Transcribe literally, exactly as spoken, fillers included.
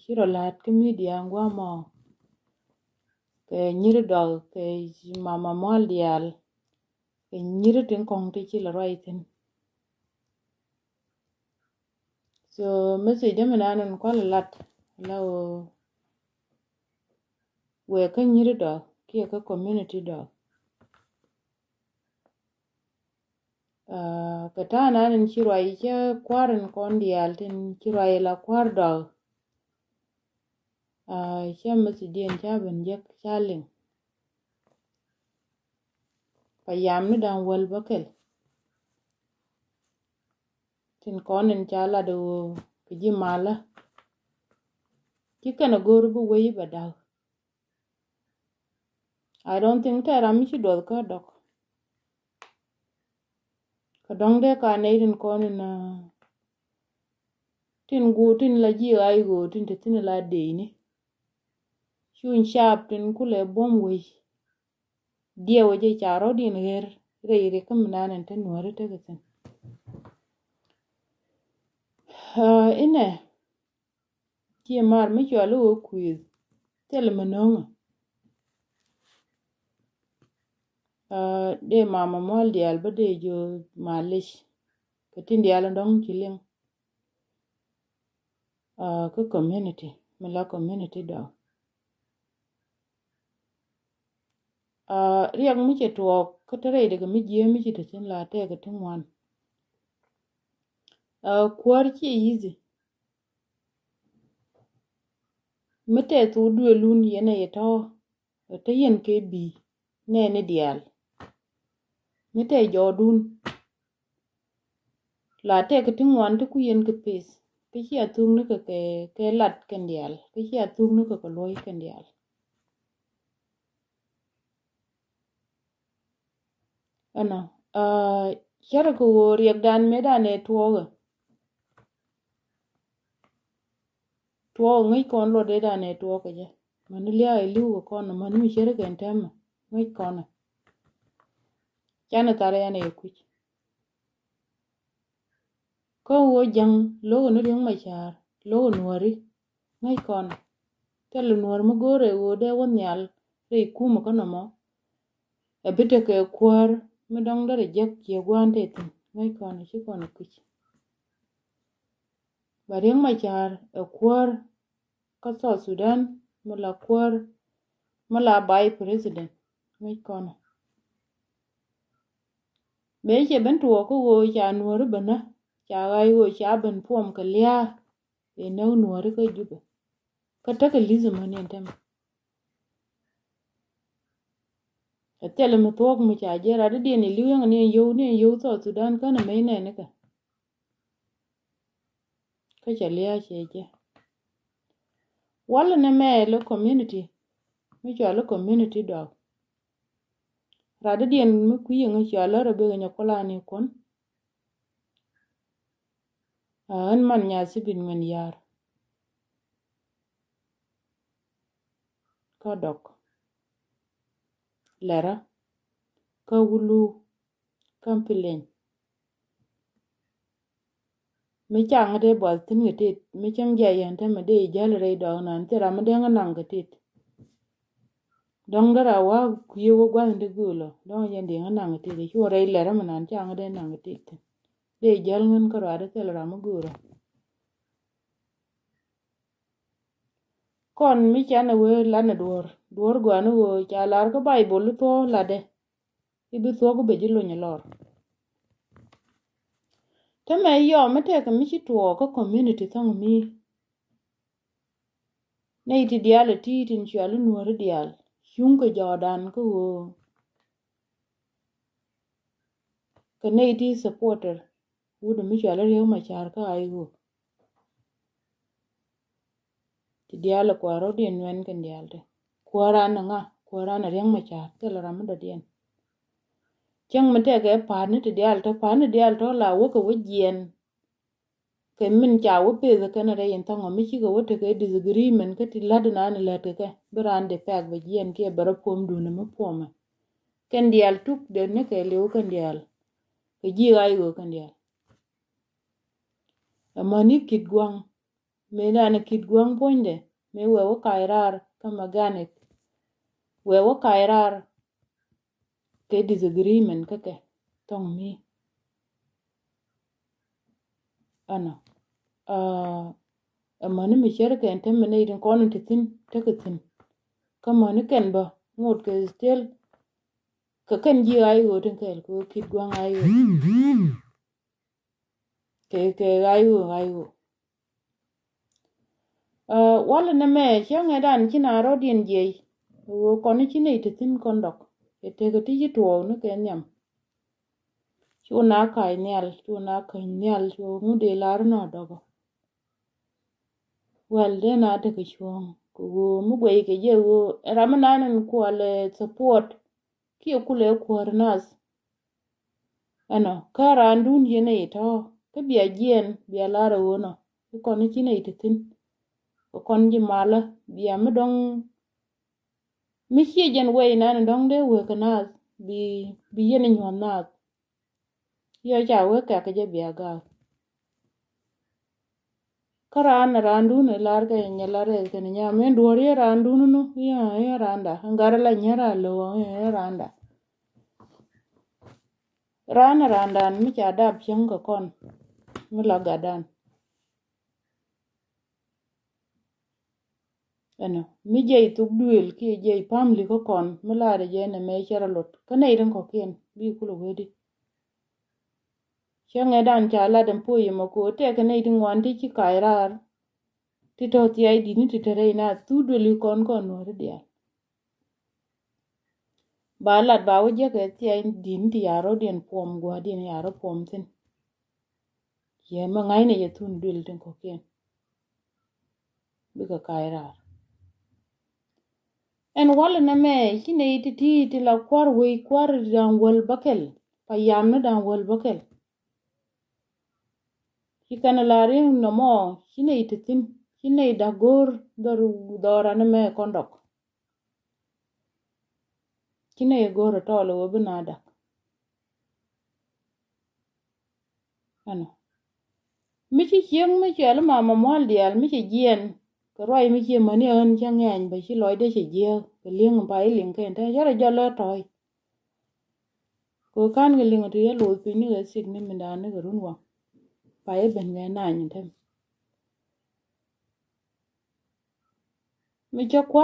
Ci rɔ la̱t kä media ŋuamɔ kɛ nyiri dɔk kɛ mama mual diaal kɛ nyiri tin kɔŋ ti ci lɛ ruac thin. So message dämi nan in kual lat la wee kä nyiri dɔk kiɛ kä community dɔk. Kɛ ta̱a̱ nan in ci ruac cä kua̱r in kɔn diaal tin ci ruac la kua̱r dɔk. Cä message diɛn ca ben jek ca liŋ. Pa yam ni da̱ŋ wäl bä kɛl tin kɔn in ca lat ɣöö kɛ ji̱ malä. Ci kɛn a go̱o̱r bi wei bɛ da̱k. I don't think tɛ ram mi ci duɔth kä dɔk. Kɛ dɔŋ dee ka nɛy tin kɔn in tin guur tin la jiɛ ɣa̱c ɣöö tin te thin la deeni. Cuny cap tin kulɛ buɔ̱m wec. Diɛw jɛ ca rɔ̱diɛn ɣer rɛy rikä mi nan in te nuääri tekɛ thin. Inɛ ciɛ mar mi cuali wä kui̱th thil mi no̱ŋä. Dee mama mual diaal bä dee jo malic kɛ tin diaal in dɔ̱ŋ ci liŋ. Kä community mi la community dɔk. Riɛk mi cɛ tuɔɔk kä te rɛy dee kɛ mi jiee mi ci te thin la tɛɛkɛ ti ŋuan. Kuäär ciɛ easy. Mi tɛ thuk duëlun yɛn ɛ yɛ tɔ̱. Te yɛn kɛ bi̱i̱ nɛɛni diaal. Mi tɛ jɔɔdun la tɛk ti ŋuan ti ku yɛn kɛ peth kä cia thuk ni kɛ kɛ lat kɛn diaal kä cia thuk ni kɛ kɛ luɔ̱c kɛn diaal. Ɛnɔ cärɛ kɛ ɣöö riɛkdan mëëdan ɛ tuɔɔkɛ. Tuɔɔk ŋäc kɔn luɔt dee dan ɛ tuɔɔk kɛ jɛ. Mäni liaak ɛ li̱w kɛ kɔn mäni mi cärä kɛn tɛmɛ ŋäc kɔn ɛ. Canɛ thar ɛn ɛ kui̱c. Kä wä jäŋ lo̱k ni Riek Machar lo̱k nuɔri ŋäc kɔn ɛ. Thil nuɔr mi go̱o̱rɛ ɣöö dee wä nhial rɛy kumä kä nɔmɔ. Ɛ bi tekɛ kuäär mi dɔ̱ŋ derɛ jek ciɛ gua̱a̱n tɛ thi̱n ŋäc kɔn ɛ ci kɔn ɛ kui̱c. Ba Riek Machar ɛ kuäär kä South Sudan mi la kuäär mi la vice president ŋäc kɔn ɛ. Mëë cɛ ben tuɔɔk kä ɣöö ca nuɔri ben nä ca ɣa̱c ɣöö ca ben puɔm kɛ lia̱a̱. Ëë näk nuɔri kä Jubɛ kä tekɛ li̱th män yɛn tɛmɛ. Ɛ thilɛ mi thuɔ̱k mi ca jiɛn rat i̱ diɛn i̱ li̱w yäŋ ni ɛn yio̱w ni ɛn yio̱w South Sudan känɛ mec nɛɛnikɛ. Kä cɛ lia̱a̱ cɛ jɛ walɛ ni mɛ lɛ community mi cɔal i̱ community dɔak. Rat i̱ diɛn mi kui̱ yäŋ cɔal i̱ rɛ bek nyɛ kulani kuɔn. Ɣän man nyathi bi ŋuɛn ya̱r. Kä dɔk lɛrä kä wulu kä pileny. Mi caŋ dee buath thi̱n kɛ tet mi cäŋ jiayɛn te mi dee jäl rɛy dɔɔk nan thil ram mi dee ŋä naŋ kɛ tet. Dɔ̱ŋ dee ra wa kui̱ wä gua̱th in dee gööl ɔ dɔ̱ŋ jɛn dee ŋä naŋ kɛ tet cuɔ rɛy lɛrä mi nan caŋ dee naŋ kɛ tet thi̱n. Dee jäl ŋän kä ruaadä thil ram mi gööl ɔ. Kɔn mi canɛ wee lanɛ duɔ̱ɔ̱r duɔ̱ɔ̱r gua̱a̱ni ɣöö ca lar kä Baibol i̱ thuɔ̱k latdɛ. I̱ bi thuɔ̱k i̱ bɛ ji̱ lony ɛ lɔr. Te mɛ yɔm mi tɛkɛ mi ci tuɔɔk kä community thäŋ mi. Nɛy ti diaal ɛ ti̱i̱ tin cual i̱ nuääri diaal cuŋ kɛ jɔɔdan kä ɣöö kɛ nɛy ti supporter wut mi cual i̱ Riek Machar kä a i̱ ɣöö ti diaal ɛ kua̱r rɔ̱diɛn nuɛn kɛn diaal te. Kuäär an ɛ ŋa? Kuäär an ɛ Riek Machar thilɛ ram mi dɔ̱diɛn. Cäŋ mi tɛkɛ pa̱a̱tni ti diaal te, pa̱a̱tni diaal tɔ̱ la wäkɛ wä jiɛn. Kɛ min ca wä peth kɛn rɛy in thaŋɔ mi cikɛ wä tekɛ disagreement kä ti la̱t in an in lät kɛ kɛ bi raan di pɛk bɛ jiɛn kiɛ bɛ rɔ puɔm duundɛ mi puɔmɛ. Kɛn diaal tuk dee ni kɛ liw kɛn diaal kɛ ji̱ ɣa̱c ɣöö kɛn diaal. Amäni ki̱t gua̱a̱ŋ mëë dan kit gua̱a̱ŋ puɔ̱nydɛ, mëë wee wä ka̱a̱c raar kä mechanic, wee wä ka̱a̱c raar kɛ disagreement kä kɛ thɔŋ mi. Ɛnɔ, ɛ mäni mi cär kɛn te mi nɛy tin kɔn in te thi̱n tekɛ thi̱n. Kä mäni kɛn bä ŋot kɛ still kɛ kɛn ji̱ ɣa̱c ɣöö tin kɛɛl kɛ ɣöö kit gua̱a̱ŋ ɣa̱c ɣöö kɛ kɛ ɣa̱c ɣöö ɣa̱c ɣöö. Walɛ nɛmɛ cä ŋɛ̈tdan ci na rɔ̱diɛn jiɛc ɣöö kɔn ci nɛy te thi̱n kɔn dɔk. Cɛ tekɛ ti ci tuɔɔk ni kɛ nhiam. Cu na ka̱c nhial, cu na käny nhial, cu ŋut dee lar nɔ dɔkɔ. Wɛl dee na tekɛ cuɔ̱ɔ̱ŋ kɛ ɣöö mi guɛy kɛ jɛ ɣöö ram mi nan in kuɔlɛ support kiɛ kulɛ kuäär nath. Ɛnɔ kä raandun yɛn ɛ itɔ kä bia jiɛn bia lar ɛ ɣöö nɔ ikɔn ci nɛy te thi̱n. Kɛ kɔn ji̱ malä bia mi dɔ̱ŋ mi ciɛ jɛn wɛy nan in dɔ̱ŋ dee wek kɛ nath bi bi yɛn inyuɔ̱th nath. Yɔ ca wek kɛk kɛ jɛ bia gaak. Kä raan raandun ɛ lar kɛ nyɛ lar ɛ kɛn nyam in duɔ̱ɔ̱r yɛ raandun nu yɛ yɛ raanda in gat la nyɛ raan lo̱w yɛ raanda. Raan raandan mi ca dap cieŋ kɛ kɔn mi la gatdan. Ɛnɔ mi jiɛc thuk duëël kiɛ jiɛc family kä kɔn mi laarɛ jɛ nɛmɛ cɛ rɔ lot kä nɛy tin kɔ̱kiɛn bi kulɛ wee di. Cä ŋɛ̈tdan ca lat ɛn puɔ̱c ɛmɔ kɛ ɣöö tɛkɛ nɛy ti ŋuan ti ci kac raar ti tɔ̱ thia̱a̱c di̱t ni ti te rɛy na thuk duëël i̱ kɔn kɔn nuɔ̱ɔ̱ri diaal. Ba lat ba wä jiäkɛ thia̱a̱c di̱t ni ti ya̱r rɔ̱diɛn puɔm gua̱a̱rdiɛn ya̱r rɔ puɔm thi̱n. Yɛ mɛ ŋa̱cnɛ yɛ thun duël tin kɔ̱kiɛn. Bikɛ ka̱a̱c raar. Ɛn walɛ nɛmɛ ci nɛy ti ti ti la kua̱r wec kua̱r da̱ŋ wäl bäkɛl pa yam ni da̱ŋ wäl bäkɛl. Ci kɛn la ri̱ŋ nɔmɔ ci nɛy ti thi̱n ci nɛy da̱k go̱o̱r dhɔr dhɔr anɛmɛ kɔn dɔk. Ci nɛy go̱o̱r tɔɔl ɛ wee bi na da̱k. Ɛnɔ mi ci cieŋ mi cuɛl mama mual diaal mi ci jiɛn kɛ ruac mi ci mäni ɣän cä ŋɛny bä ci lɔcdɛ ci jiääk kɛ li̱eŋ pay liŋ kɛn te cä rɔ jɔl lä tɔ̱ɔ̱c. Kɛ kan kɛ liŋ ti yɛ loth piny ni kɛ sik ni mi da̱a̱n ni kɛ run waŋ pay ben kɛ nany tem. Mi cä kua̱r